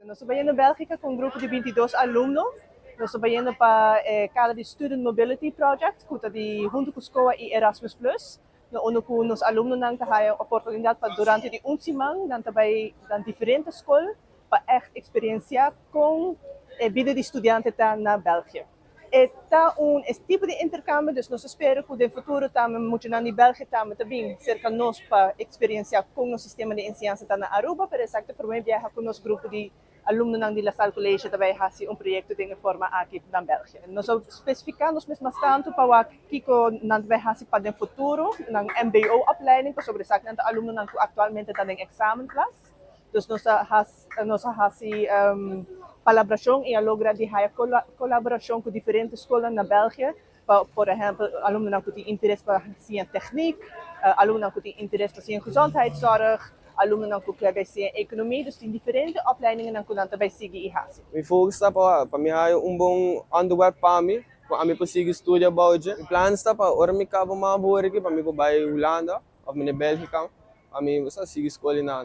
Nos ta bayendo Belgica cu un grupo di 22 alumno. Nos ta bayendo pa cada di Student Mobility Project, cu ta di hunto cu SKOA y Erasmus Plus. Na unda cu nos alumnonan ta haya oportunidad pa durante di un siman nan ta bay na diferente scol pa echt experiencia con e bida di studiante ta na België. E ta un tipo di intercambio, dus nos ta spera cu den futuro tambe muchanan di België tambe ta bin cerca nos pa experiencia con nos sistema di enseñansa ta na Aruba, pero esaki ta prome biaha cu nos grupo di alumnonan di La Salle College ta bay haci un proyecto den e forma aki na België. Nos a specifica nos mes mas tanto pa wak kico nan ta bay haci pa den futuro, nan MBO opleiding, pasobra esaki nan ta alumnonan cu actualmente ta den examenklas. Dus nos a haci palabracion y a logra di haya colaboracion cu diferente scol na België. Pa, por ehempel, alumnonan cu tin interes pa siña techniek, alumnonan cu tin interes pa siña gezondheidszorg, alumnonan cu kier siña economia, dus tin diferente opleidingen cu nan ta bay sigui y haci. Mi focus ta pa mi haya un bon onderwerp pa mi, pa mi consigo studia bouw. Mi plan ta pa ora mi caba mavo aki, pa mi bay Hulanda of mi Belgica, pa mi sigui scol na.